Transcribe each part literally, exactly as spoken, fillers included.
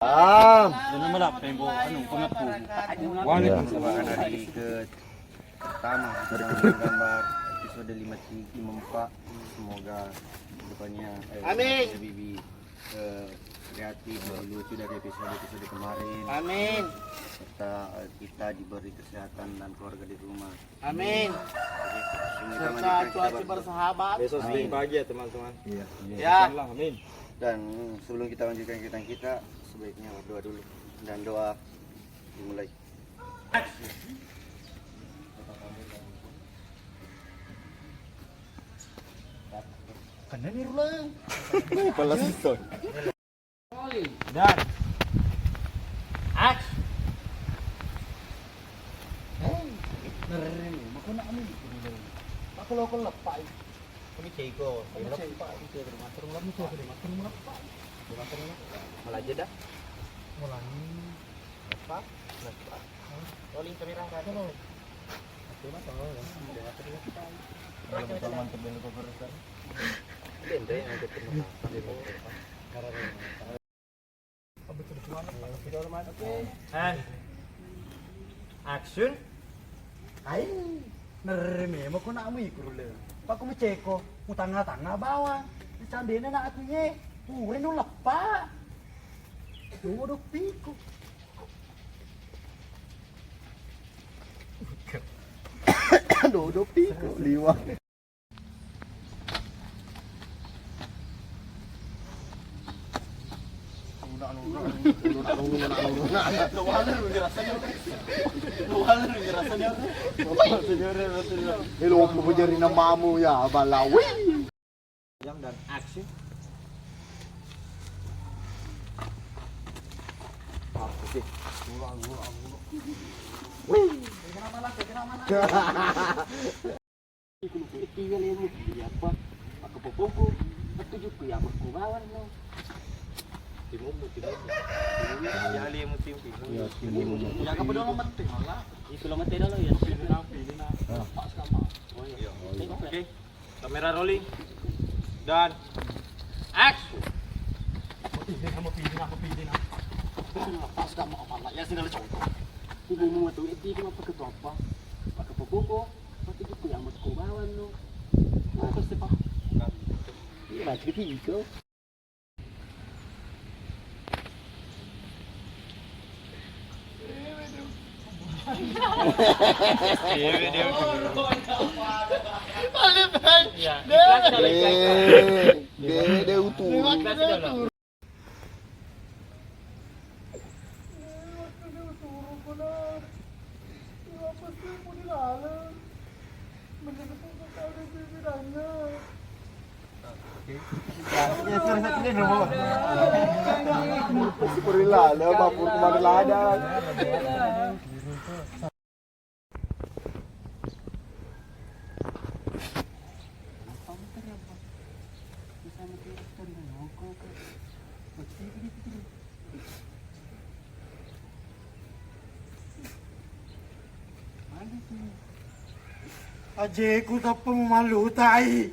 Ah. Anu, pengepung. Waalaikumsalam. Pertama, kita menggambar episode lima tiga, lima empat. Semoga depannya, eh, Amin. Lebih, eh, kreatif, lebih lucu dari episode-episode kemarin. Amin. Serta, eh, kita diberi kesehatan dan keluarga di rumah. Amin. Oke, sebelum kita Serta lanjutkan, kita cuaca ber- bersahabat. Besok Senin pagi ya, teman-teman. Iya. Ya. Insyaallah, amin. Dan sebelum kita lanjutkan kegiatan kita, sebaiknya berdoa dulu. Dan doa dimulai. Kena ni rulang. Kepala sisong. Dan action. Hei, nerreng, mako nak anu itu dulu. Aku lo ko lepai. Kami ceko. Kami ceko. Itu rumah, rumah, itu rumah, rumah lepai. Rumah, rumah. Malah aja dah. Mulai. Lepas. Lepas. Rolling kamera, Kak. Oke, Mas. Oh, ya. Udah, mantep dulu, Kak. Bente yang ikut. And action. Ai, nerre memo ko nak mu iku rule. Pak ku meceko, mutanga-tanga bawang. Dicandena nak aku ye, pure nu leppa. Dodo piku. Dodo piku liwa. Eh, lo apa jari namamu ya, balawi. Jam dan action. Oke. Wih. Iku luku tiga lemu, iya apa? Aku popoko, aku juga ya, aku bawa no. Timummu, timummu. Ya, lemu tim, timummu. Ya, timummu. Ya, kamu dong mati malah. Itu lo mati dulu ya. Pilih napi, pilih napi. Pas sama. Oh iya. Oke. Kamera rolling. Dan action. Aku pilih, aku pilih, aku pilih. Pas sama apa? Ya, sini ada contoh. Timummu tuh, itu apa ketua apa? Pakai popoko. Pasti gitu ya, mau kau bawa no. Apa sih, Pak? Iya, mati gitu. Iya, ikhlas kalau ikhlas. Eh, dia, dia utuh. Ikhlas dulu. Pura lalo, apa pura kemana lada. Ajeku tappa memalu tai.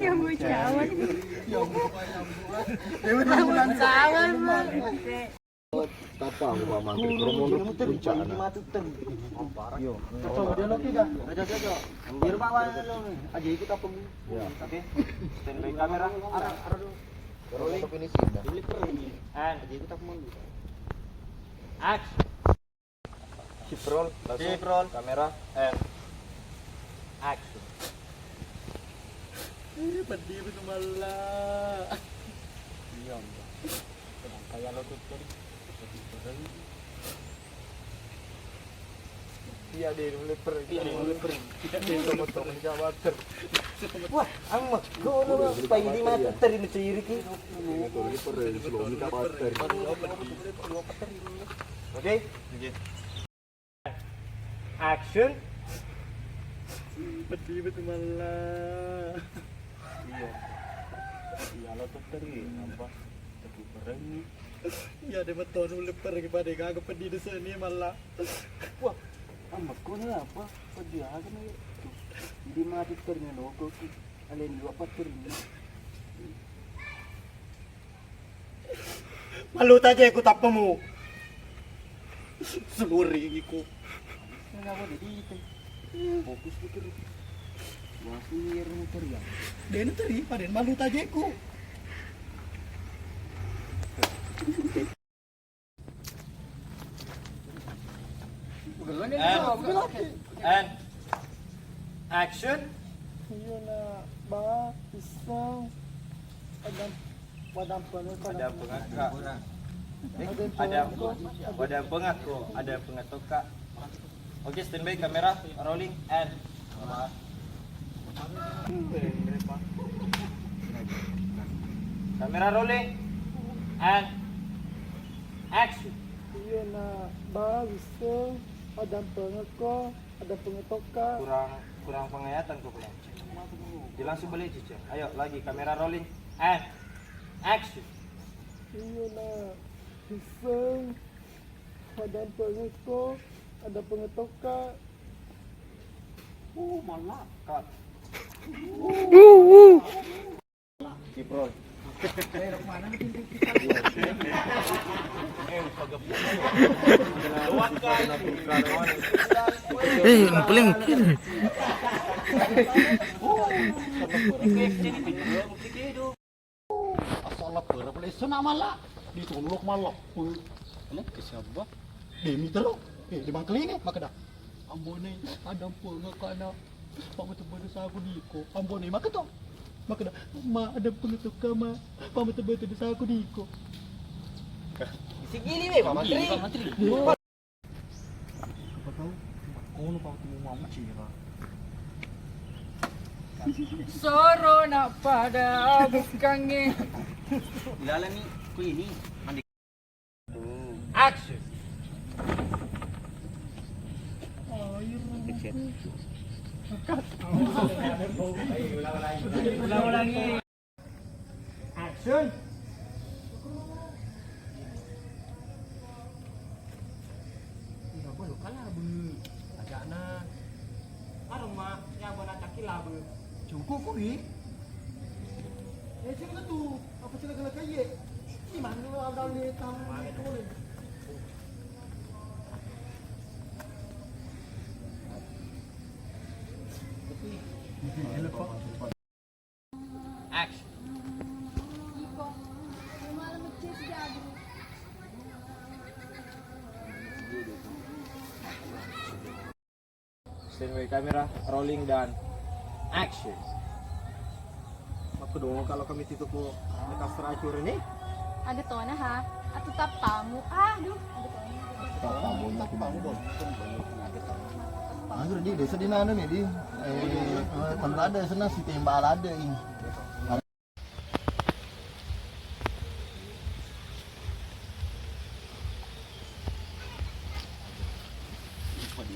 Yang mau cawan. Yang mau cawan. Tappa, aku pamantu. Puncakna. Yo. Aja, aja, aja. Biar bawa lo. Aja ikut apa? Ya. Oke. Standby kamera. Arah, arah dulu. Rolling. Ini sih dah. And aja ikut apa? Action. Shift roll, langsung. Shift roll. Kamera, and action. Ih, pedih itu malah. Iya, Mbak. Tenang, kayak lo tuh tadi. Iya deh, mulai per. Iya deh, mulai per. Iya deh, mulai per. Iya deh, mulai per. Wah, amak, gono, Pak, ini mati tadi menciri ki. Oke? Oke. Action. Pedih betul malah. Iya. Iya, lo tuh tadi apa? Tadi perengi. Iya, dia betul, mulai pergi pada gagal pedih di sini malah. Wah, amak, gono apa? Pedih aja nih. Jadi mati ternyata nongkrong. Kalian dua apa tuh ini? Malu taja ku tappamu. Seluruh iku. Kenapa jadi itu? Fokus pikir. Wah, sih, ya, rumah teriak. Dia ini teri, pada malu taja ku. And, and action. Iya na, ba, iseng. Ada, wadang pengek, ada pengek, Kak. Eh, ada, wadang pengek kok, ada pengek toka. Oke, standby, kamera rolling and kamera rolling and action. Iya na, ba, wiseng, ada pengeko, ada pengetoka. Kurang, kurang penghayatan kok, kurang. Dia langsung balik, Cica. Ayo, lagi, kamera rolling and action. Iya na, wiseng. Ada pengeko, ada pengetoka. Oh, malah. Cut. Ciprol. Eh, paling. Asal lapar apa leso nak malak? Ditolok malak. Ini ke siapa? Demi terus. Eh, di mangkelingi makkeda. Ambone, ada pengekana. Pamata beda saku diko. Ambone, makkeda. Makkeda, ma, ada pengetoka, ma. Pamata beda saku diko. Sigili we, Pak Mantri. Pak Mantri. Iya. Apa tahu? Kono pa tu mau cira. Soro na pada bukangnge. Ilalang ni ku ini. Action. Action. Iya, boy, kan labu. Ajakna. Arema, ya, bola kaki labu. Cukup kok, ih. Eh, sini tuh. Apa sila kena kaye? Ini mana lo ada lihat tamu ni boleh. Action. Standby kamera, rolling dan action. Aku dong kalau kami itu kok lekas terakhir ini. Ada tona ha, atau tap tamu. Aduh, ada tona. Tap tamu, tap tamu, bos. Ada tona. Anjir, di desa di nana nih, di. Eh, eh, tempat ada sana si tembak ada ini.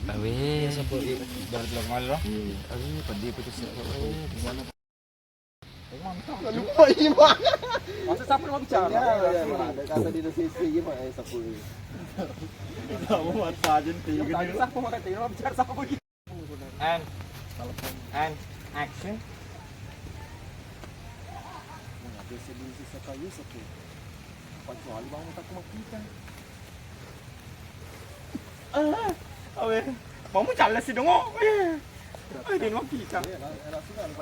Awe. Iya, sapu di bar-, bar malam. Iya, awe, pedih putus. Mantap. Lupa, iya, Pak. Masa sapu mau bicara? Iya, iya, iya, ada kata di sisi, iya, Pak, eh, sapu. Kamu mata aja nih, kayak gini. Sapu mau kata, mau bicara sapu gitu. And, and action. Nah, biasa di sisa kayu satu. Kecuali bang, tak mau kita. Ah, awe. Mau jalan sih dong, oh. Eh, dia mau kita. Iya, lah, langsung kan.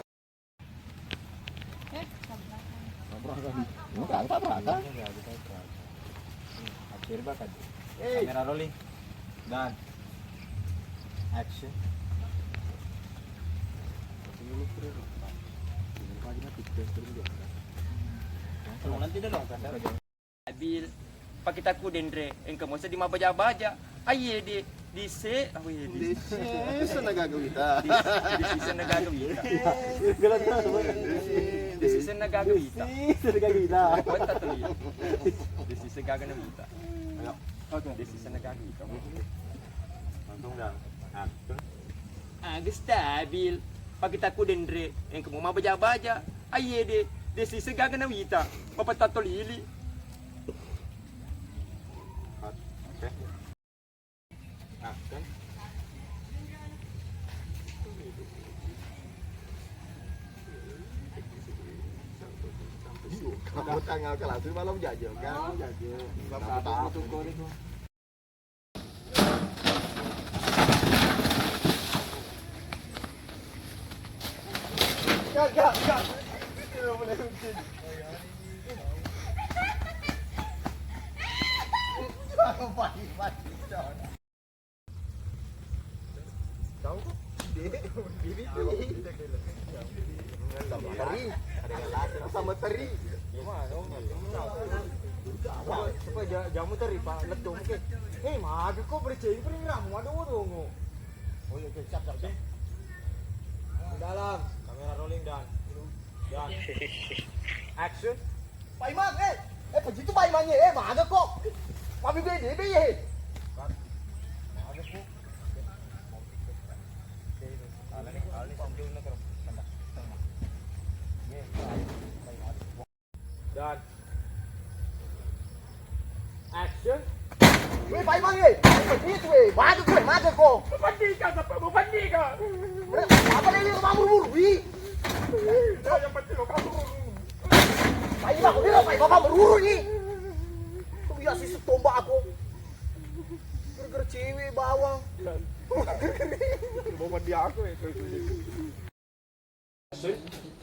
Eh, tabrakan. Tabrakan. Enggak, tabrakan. Enggak, bukan tabrakan. Akhir bahkan. Eh. Kamera rolling. Dan action. Nanti dulu, Kak. Abil, pakitaku denre, engka mosa di mabaja-baja. Aye de, dise, awe de. Dise, senagaga wita. Dis-, dise senagaga wita. Dise senagaga wita. Dise senagaga wita. Wata tuli. Dise senagaga wita. Ayo. Oke. Dise senagaga wita. Langsung dah. Action. Aga stabil. Pakitaku denre, engka mo mabaja-baja. Aye de, desi segaga na wita. Mapatato lili. Oke. Action. Aku tanggal kelas lima lo jajo kan? Oh. Jajo. Bapak aku tuh kok itu. Gak, gak, gak. Tidak boleh mungkin. Aku paling mati. Tahu kok? Bibi, bibi, bibi. Sama teri. Sama teri. Coba, ja-, jamu teri, Pak. Lettu, oke. Hei, maga kok berceng, pering ramu, ada wodongo. Oh iya, oke, siap, siap, siap. Di dalam. Kamera rolling dan, dan action. Paimang, eh. Eh, begitu Paimangnya, eh, maga kok. Mami bede, be, eh. Cut. Maga kok. Dan action. Weh, Paimang, eh. Begitu, eh. Maga kok, maga kok. Mufandika, siapa Mufandika? Apa dia, dia mau buru-buru, wih? Saya pasti lo kabur. Pai, Bang, udah, Pai, Bapak beruru nih. Tuh, ya, sisuk tombak aku. Gara-gara cewek bawang. Bawa dia aku ya.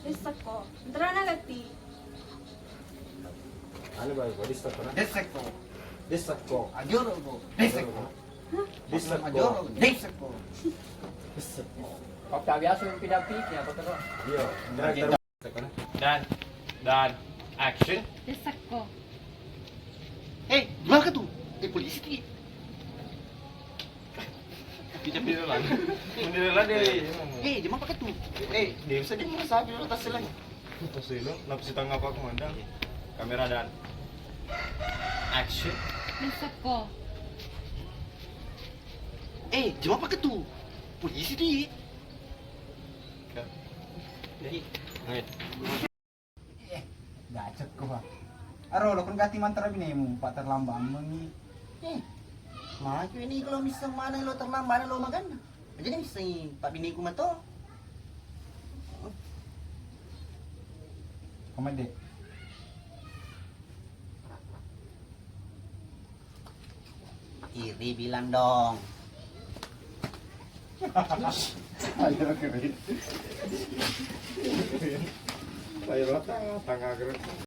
Dessakko. Enterana gatti. Anu baru, dessakko, nah. Dessakko. Dessakko. Ajoro ko. Dessakko. Dessakko. Ajoro. Dessakko. Dessakko. Kau tak biasa pidapi, ya, kau terus. Iya. Dan, dan action. Dessakko. Eh, gimana tuh? Eh, polisi tuh. Kita pilih lagi. Menilai lagi. Eh, gimana pakai tuh? Eh, dia bisa dia merasa pilih tas lagi. Tas lagi, nafsu tangga apa komandan? Kamera dan action. Dessakko. Eh, gimana pakai tuh? Polisi tuh. Eh, gacekko, Pak. Aro, lo kan gati mantara binemu, Pak, terlambat mengi. Eh, maju ini kalau misal mana lo terlambat lo makan. Jadi misal Pak biniku mato. Komede. Iri bilang dong. Ayo, keren. Ayo, tangga, tangga, keren.